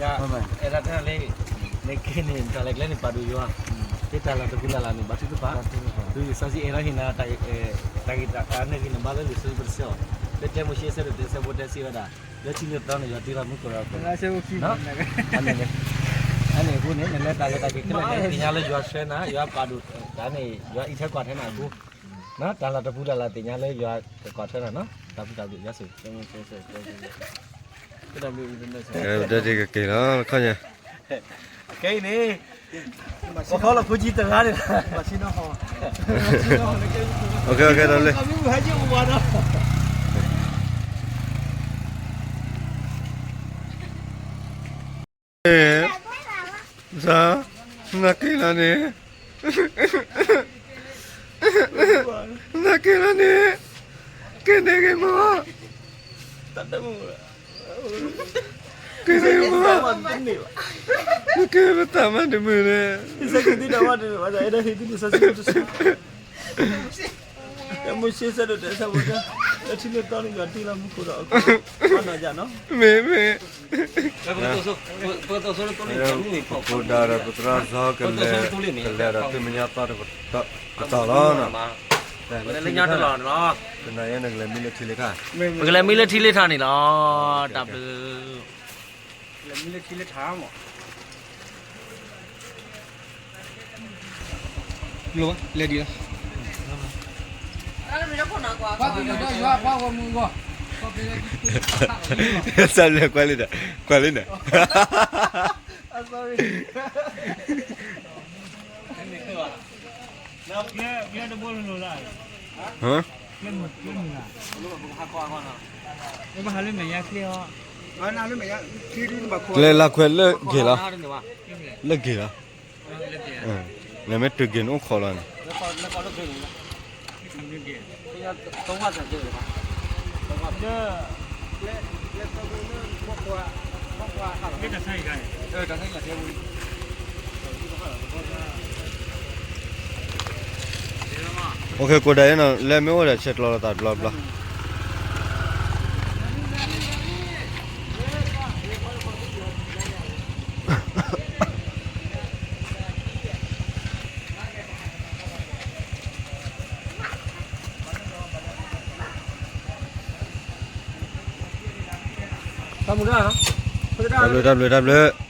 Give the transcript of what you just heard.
ယအဲၣ်ဒိးတဲလၢ နက့န့ၣ် တၢ်လဲၤကျဲန့ၣ် ပာ်ဒိၣ်ယွၤ, သ့တၢ်လၤတပူၤလၢ်လၢ်န့ၣ် ဘၣ်ထုကဖၣ်, သုစီဆှံအဲၣ်ဒိးဟ့ၣ်နၤ တၢ်ဂ့ၢ်တၢ်ကျိၤန့ၣ်ဂ့ၤန့ၣ် ဘၣ်လၢလံာ်စီဆှံပတဆၢအီၤ, လၢတဲမိၤၡ့ဆၢဒိၣ်တဆၢဖိတဲစံးဝဲဒၣ်, လၢထံလၢသီန့ၣ် ယွၤတ့လီၤမူခိၣ်ဒီးအခိၣ်, အန့ၣ်န့ၣ်, အန့ၣ်အဃိန့ၣ် နလဲၤတၢ်လဲၤတၢ်က့ၤခဲလၢာ်န့ၣ် သ့ၣ်ညါလၢယွၤဆှၢနၤ, ယွၤပာ်ဒိၣ်တၢ်န့ၣ် ယွၤအံးထွဲကွၢ်ထွဲနၤအဃိ, တၢ်လၤတပူၤလၢ်လၢ်သ့ၣ်ညါလၢယွၤကကွၢ်ထွဲနၤနီၤ, တၢ်ဘျုးတၢ်ဘျုးယွၤဆိၣ် တၢ်က့ၤက့ၤလီၤ ခီညါ, ခဲအံၤန့ၣ်, ပခီလီၤဖိကံတဂၤန့ၣ်လီၤ, တၢ်ဘျုး, နက့ၤလီၤန့ၣ်, နက့ၤလီၤန့ၣ်, က့ၤန့ၢ်ဂ့ၤမး, က့ၤန့ၢ်ဂ့ၤမး, နက့ၤပသးမးတမုာ်န့ၣ်, မ့ၢ်မ့ၢ်, ပကလဲၤမံလၢထံလ့ၣ်ထါန့ၣ်လီၤ, တၢ်ဘျုး, လဲၤဒ်လီၤ, စးလဲၤကွၢ်လံဒီး, ကွၢ်လံန့ၣ်, ကျဲလၢခွဲးလၢဂ့ၤလီၤ, လၢဂ့ၤလီၤ, လဲၤမ့ၢ်တုၤဂ့ၤန့ၣ်အိၣ်ခိးလီၤန့ၣ်, အိၣ်ခ့ ကိးဒၣ်အံၤနီၤ လၢမ့ၢ်အိၣ်ဒီးဆဲးကျိးလိာ်သးတဘျီဘျီ တၢ်ဘျုး တၢ်ဘျုး တၢ်ဘျုး